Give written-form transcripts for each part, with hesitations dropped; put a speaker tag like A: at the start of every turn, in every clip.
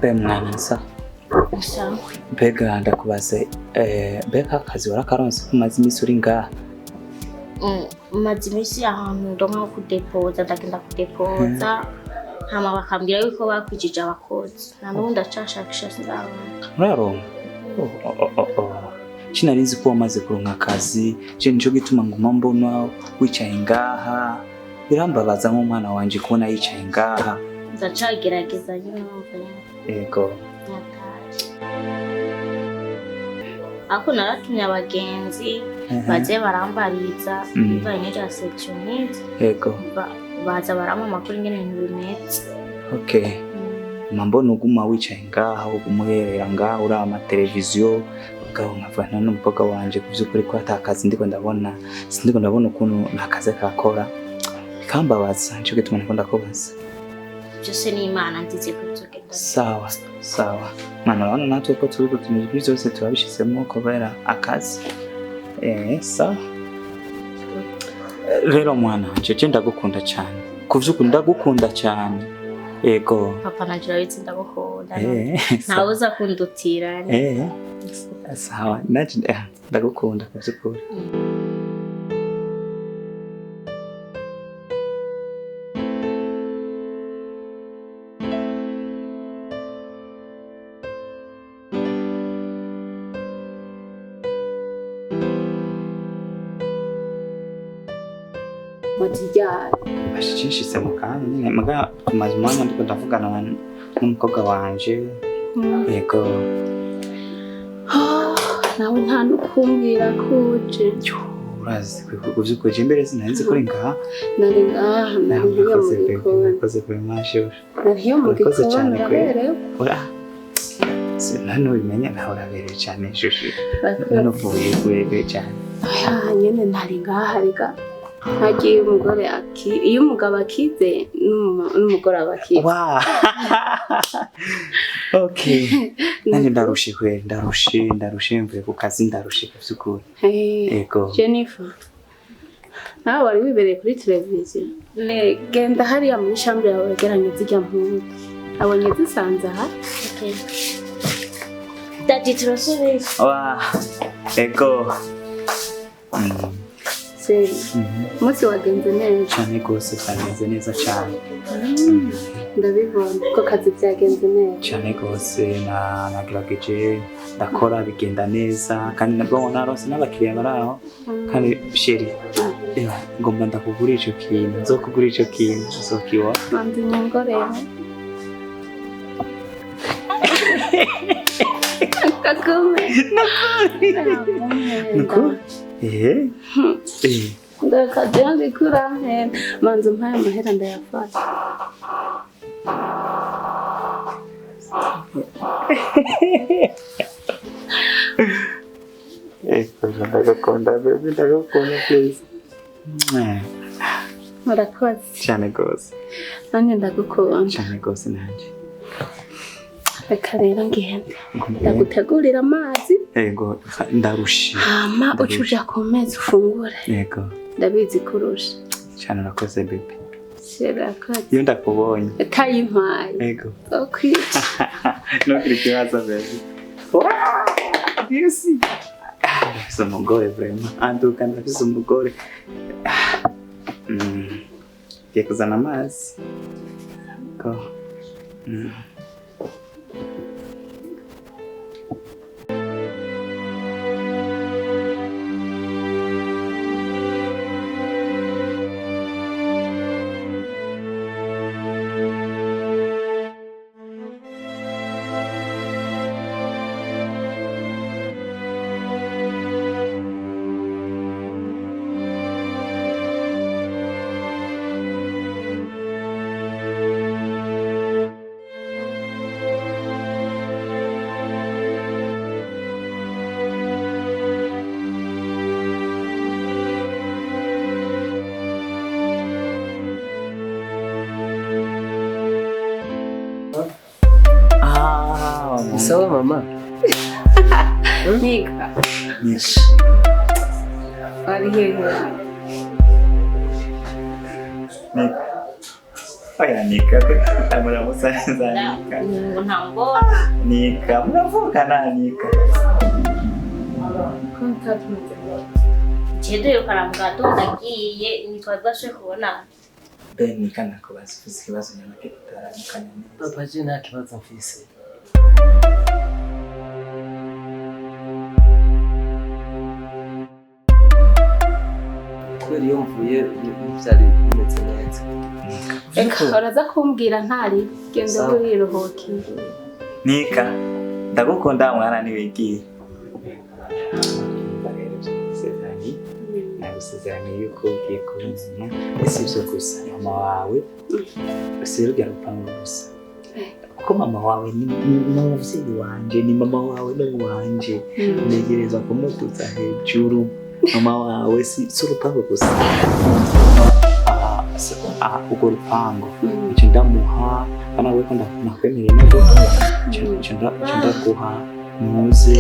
A: Be mwana nsa.
B: Sawa.
A: Mbega ndakubaze, mbega akazi warakaronse ko umaze iminsi uri ngaha?
B: Maze iminsi ahantu ndonka kudepoza, ndagenda kudepoza hama bakambwira yuko bakwijije abakozi, na n'ubu ndacashakisha sindaronka.
A: Uraronka? Oh, oh, oh, oh. Sinari nzi ko wamaze kuronka akazi, je nico gituma nguma mbona wicaye ngaha. Birambabaza nk'umwana wanje kubona yicaye ngaha.
B: Ndacagerageza nyine, numva nyine.
A: Ego.
B: Nyataje ariko naratumye abagenzi baze barambariza bivanye n'irya sectionite.
A: Ego.
B: Baza barampa amakuru ingene ibintu bimeze.
A: Okay. Mbona uguma wicaye ngaha, uguma uherera ngaha uraba amateleviziyo, mugabo nkavana n'umukobwa wanje ku vy'ukuri ko ata kazi ndiko ndabona, sindiko ndabona ukuntu nta kazi kakora, bikambabaza. Nico gituma ndiko ndakubaza.
B: Byose ni Imana, nzize ko bizogenda.
A: Sawa sawa mwana, urabona natwe ko turiko tumeze byose turabishizemo kubera akazi. Sawa rero mwana wanje, je ndagukunda cyane, ku vy'ukuri ndagukunda cyane. Ego.
B: Papa nanje urabizi ndagukunda.
A: Sawa.
B: Ntawe uza kundutira.
A: Sawa, nanje ndagukunda ku vy'ukuri.
C: Watijyari?
A: Bashishitse mu kanya nyine, muga tumaze umwanya ndiko ndavugana n'umukobwa wanje. Yego.
C: Nawe nta nukumbwira ko uje.
A: Urazi ku vy'ukuri je mbere sinari nzi ko uri ngaha.
C: Nari ngaha, nari ngiye mu
A: Urakoze baby,
C: gikoni.
A: urakoze vraiment chérie.
C: Nari ngiye mu
A: Urakoze
C: gikoni.
A: cyane kweli.
C: Uraberewe.
A: Ura none ubimenye nawe, uraberewe cyane shushu.
C: Urakoze.
A: None uvuye uberewe cyane.
C: Oya nyene nari ngaha rega. Hagiye umugore aki iyo umugabo akize n'umugore aba akize.
A: Wow. Okay, nanjye ndarushe kweli, ndarushe, ndarushe, mvuye ku kazi ndarushe ku vy'ukuri. Yego.
C: Jennifer, nawe wari wibereye kuri televiziyo. Genda hariya muri chambre yawe wegeranye zirya mpuzu. Abonye zisanze aha.
B: Okay. Daddy, turasubiye.
A: Wow. Ego.
C: Seri, umunsi wagenze neza?
A: Cyane rwose, byagenze neza cyane.
C: Ndabibona ko kazi byagenze neza.
A: Cyane rwose, nagerageje ndakora bigenda neza, kandi nabwo naronse n'abakiriya bari aho. Kandi chérie, ngomba ndakugura ico kintu, nzokugura ico kintu uzokiwa.
C: Manzi nyongorera. Kagome.
A: Nukuri eh.
C: Ndakagira ndikurampera. Manzi umpaye amahera ndayafata.
A: Ndagukunda baby, ndagukunda, please.
C: Murakoze.
A: Cyane rwose.
C: Nanjye ndagukunda.
A: Cyane rwose nanjye.
C: Reka rero ngende. Ndagutegurira amazi.
A: Yego, ndarushe.
C: Hama uca uja ku meza ufungure.
A: Yego.
C: Ndabizi kurusha.
A: Cyane, urakoze baby.
C: Urakoze.
A: Iyo ndakubonye.
C: Utayimpaye.
A: Yego.
C: Okwica.
A: Ntugire ikibazo baby. You see? Ah, ndafise umugore vraiment. Anduka ndafise umugore. Ngiye kuzana amazi. Go. Ah,
D: Sawa mama.
C: Nika. Wari hehe?
A: Nika. Oya Nika, muramusa neza Nika.
B: Ngo ntambona.
A: Nika, muravukana Nika.
C: Ko utatumeze neza.
B: Je duheruka mu gatondo agiye ntitwari bwashoboye kubonana.
A: Ben Nika nakubaza ufise ikibazo nyamake tutaramukanya neza.
D: Papa je nta kibazo mfise. Kubera iyo mvuye byari bimeze neza.
C: Reka uraza kumbwira ntari genda
D: Sawa.
C: uriruhukiye.
A: Nika, ndagukunda mwana ntiwigiye. Umva rero ibyo nagusezeranye, nagusezeranye yuko ugiye kuba umuntu, si ibyo gusa, mama wawe si rurya rupangu gusa. Kuko mama wawe ni umuvyeyi wanje, ni mama wawe n'uwanje. Ntegerezwa kumutuza hejuru. Mama wawe si urupangu gusa. Ah, urwo rupangu ico ndamuha kana weko ndakwemereye imodoka ico ndaguha muze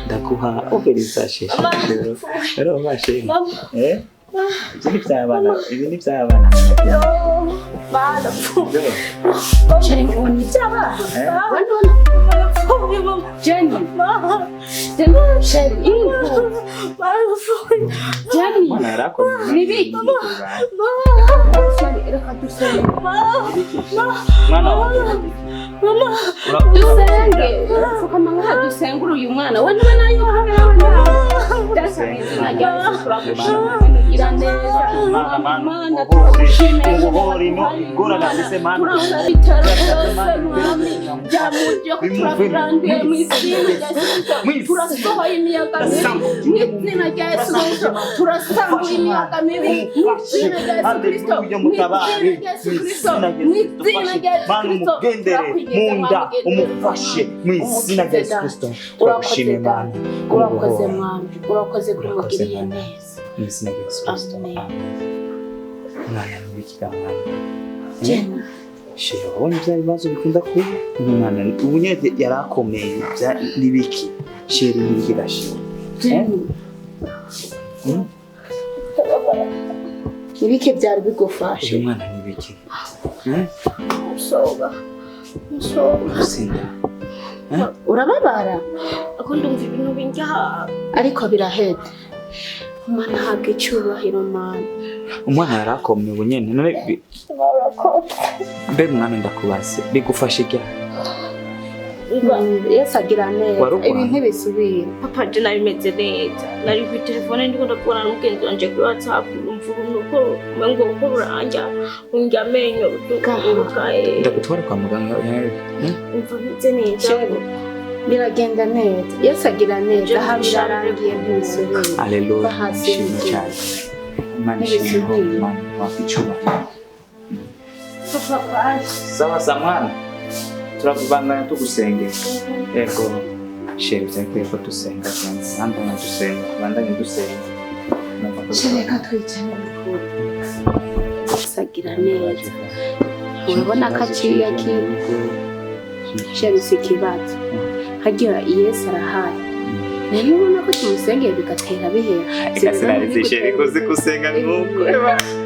A: ndaguha ubwiriza sheshe rero rero bashe
B: Mama.
A: eh ibyo ni iby'abana ibi ni iby'abana
C: Jenny, ubona iby'abana?
A: Eh?
C: Ubona? Jenny. Jenny, Sherry, ingo. Jenny.
A: Mwana yarakomeye
C: Ni biki? Sherry, reka dusenge.
A: mwana wanjye
C: Dusenge. Pfukama ngaha dusengure uyu mwana. We niba nayo habeho nawe. Data mu izina rya Yesu turagushima. Ugira neza. Mana turagushimiye. Turabona ibitaro byose mwami byamujye turabiranduye mu izina rya Yesu Kristo. Turasohoye imiyaga mibi mu izina rya Yesu Kristo. Turasambuye imiyaga mibi mu izina rya Yesu Kristo. Mu izina rya Yesu Kristo. Mu izina rya Yesu
A: Mana
C: Kristo.
A: umugendere
C: Turakwinginze
A: mu nda
C: mwami,
A: umufashe mu izina rya Yesu Kristo
C: Urakoze
A: turagushima Imana
C: Data. Urakoze
A: kumubohora
C: mwami. Urakoze
A: Urakoze,
C: kumugiriye
A: Mana.
C: neza.
A: mu izina rya Yesu Kristo
C: Amen.
A: amen mwana nubikira mwana
C: Jenny.
A: Shira wabonye bya bibazo bikunda kuba umwana ubu nyine yarakomeye n'ibiki sheri n'ibiki gashira
C: Jenny.
A: Mm?
C: Ibike byari bigufashe.
A: Uyu mwana n'ibiki Eh?
B: Musoba. Musoba.
A: Gusinda
C: Urababara
B: Ako ndumva ibintu binjya.
C: ariko biraheda. Mana habwa icyubahiro mana.
A: umwana yarakomeye ubu nyine none mbe mwana ndakubaze bigufasha iki
C: Yesu agira neza.
A: Warugwaye?
C: Ibi ntibisubira.
B: Papa je nari meze neza. Nari kuri telefone ndiko ndakubona n'umugenzi wanje kuri WhatsApp numva uruntu uko umengo uko ruranja rundya amenyo ruduka.
A: Ndagutwara kwa muganga
B: Numva meze neza.
C: Sheri, biragenda neza. Yesu agira neza. Aha birarangiye ntibisubira.
A: Aleluya
C: Bahasi
A: shimwe
C: ibiti.
A: cyane Imana ishimwe
C: Ntibisubira.
A: Imana wakwicyubahiro
B: Papa baje.
A: sawa sa mwana turakubandanya tugusengera yego sheri byakwiye ko dusenga tubandanya dusenga tubandanye dusenga Numva ko
C: Sheri, reka twicare mukuru. Yesu agira neza. Urabona ko aciye Sheri si ikibazo. Hagira Yesu arahari. Rero ubona ko tumusengeye bigatera bihera.
A: Eka sinarizi sheri ko uzi gusenga nk'uko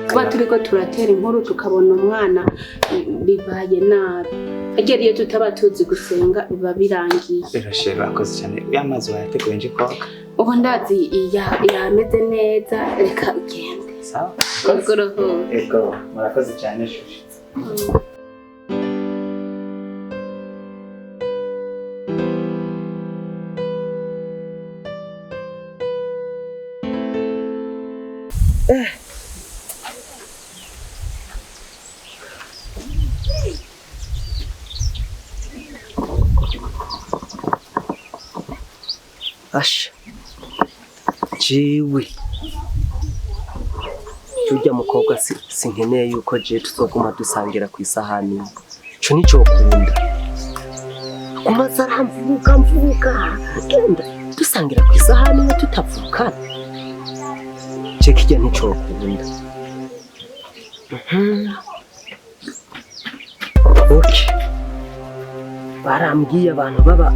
C: Kuba turiko turatera inkuru tukabona umwana bibaye nabi. Agera iyo tutaba tuzi gusenga biba birangiye.
A: Rero sheri urakoze cyane ya mazi wayateguye nje koga
C: Ubu ndazi yameze neza reka ugende.
A: sawa
C: Ubwo
A: yego murakoze cyane shusho
D: Asha jewe urya mukobwa sinkeneye yuko je tuzoguma dusangira ku isahani imwe. Ico nico kunda kumaze aramvuga mvuga genda dusangira ku isahani imwe tutavukana je kirya nico kunda. Okay. Barambwiye abantu baba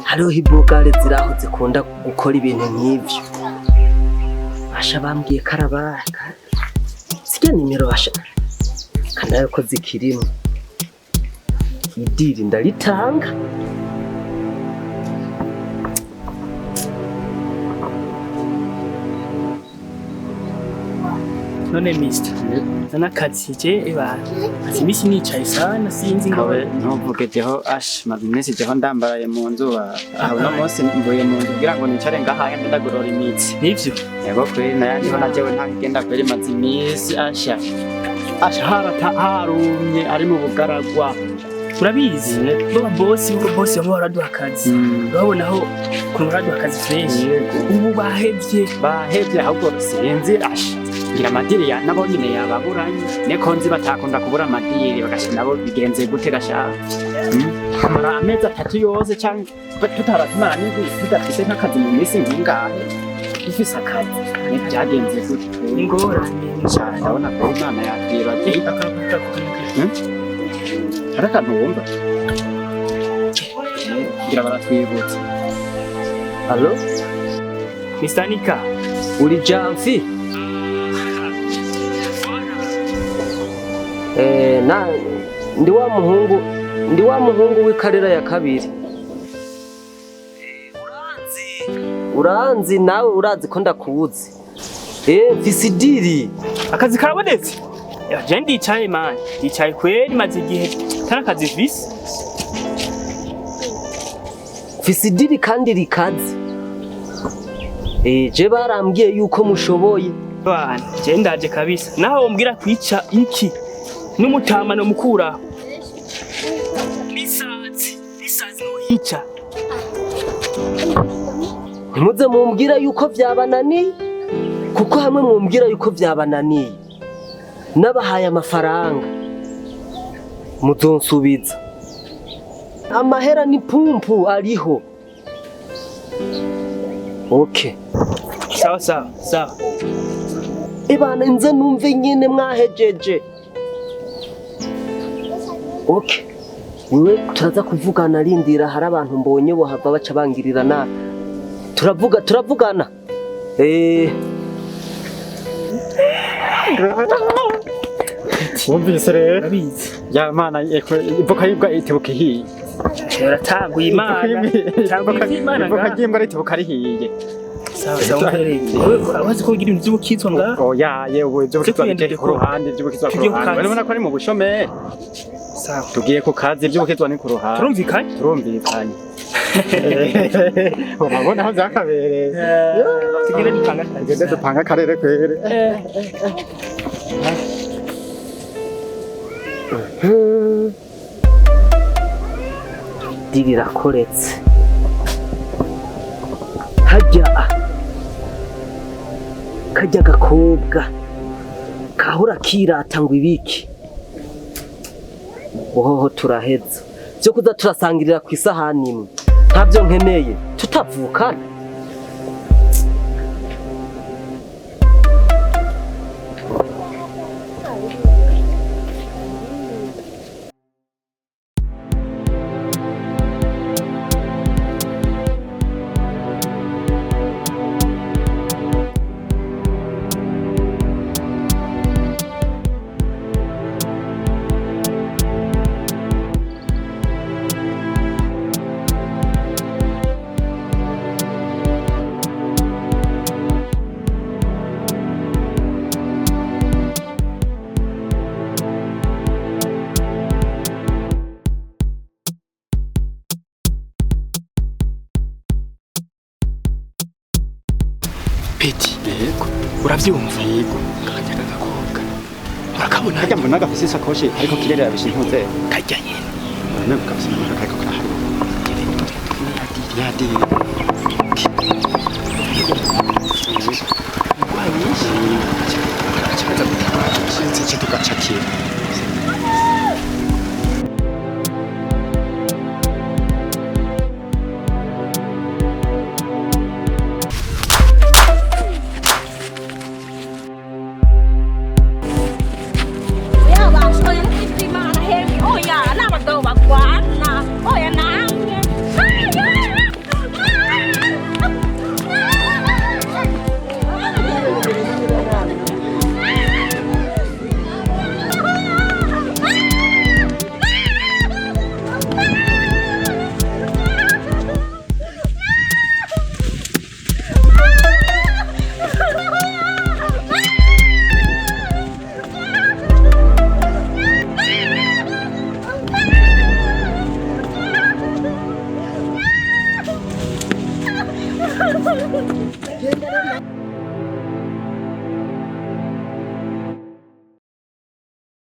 D: hariho ibogare ziraho zikunda gukora ibintu nk'ivyo. Basha bambwiye karabaka sirya nimero basha Kanayo ko zikirimo. Idiri ndaritanga.
E: None mister, nana je eba imisi nicaye sana sinzi ngo
F: Kawe ntuvuge jeho ash maze iminsi jeho ndambaraye mu nzu aho uno munsi mvuye mu nzu kugira ngo nicare ngahaye ndagorora imitsi.
E: Nivyo.
F: Yego kweri nayandiho na jewe ntagenda kweri maze iminsi asha asha harata harumye ari mu bugaragwa.
E: Urabizi baba bosi ubwo bosi bamwe baraduha akazi, urabona aho ukuntu baraduha akazi fresh, ubu bahevye.
F: Bahevye ahubwo sinzi asha ngira amadiri ya nabo nyine yababuranye neko nzi batakunda kubura amadiri bagasha nabo bigenze gute gasha kumara amezi 3 yose canke tutaratumara n'indwi tudafise nk'akazi mu minsi nk'ingahe dufise akazi ntibyagenze gute.
E: Ingorane.
F: Ndabona ko Imana yatwibagiye. Hari akantu wumva ngira baratwibutsa.
D: Allo?
E: Mr. Nika.
D: Uri Jamfi? Na ndi wa muhungu w'ikarera ya kabiri. Uranzi nawe urazi ko ndakuzi. Mfise idiri.
E: Akazi karabonetse? Je ndicaye man, ndicaye kweri maze igihe tarakazi mfise.
D: Mfise idiri kandi rikaze. Je barambwiye yuko mushoboye.
E: Bana, je ndaje kabisa. Naho wombwira kwica iki? N'umutama no mukura. Nisazi no hica.
D: Ntimuze mumbwira yuko vyabananiye, kuko hamwe mumbwira yuko vyabananiye nabahaye amafaranga muzonsubiza. Amahera ni pumpu ariho. Okay.
E: Sawa sawa sawa.
D: Ebana nze numve nyene mwahejeje. Okay. Wewe turaza kuvugana rindira hari abantu mbonye bo hava baca bangirira nabi. Turavugana.
F: Wumvise rero
E: urabizi
F: ya mana ivoka yibwa itebuka ihiye.
E: Uratanguye Imana. Tanguye Imana.
F: Ivoka ry'imbwa itebuka rihiye.
E: Sawa sawa. Urazi ko ugira ibintu by'ubukizwa nga?
F: Oya yewe iby'ubukizwa biri ku ruhande, iby'ubukizwa ku ruhande. Urabona ko ari mu bushomeri.
E: Sawa.
F: Tugiye ku kazi iby'ubukizwa ni ku ruhande.
E: Turumvikanye?
F: Turumvikanye. Urabona aho byakabereye.
E: Tugende dupanga akazi.
F: Tugende dupanga akarere kwere.
D: Diri rakoretse. Hajya kajya gakobwa kahora kirata ngo ibiki. Ohoho turaheza. Byo kuza turasangirira ku isahani imwe. Ntabyo nkeneye tutavukana.
E: Peti, yego, uravyumva? Yego, kajya gakobwa. Urakabona?
F: Kajya mbona gafise isakoshi ariko kirere yabishintuze.
E: Kajya nyene.
F: None gafise n'amaka kariko karahari. Yadi. Yadi.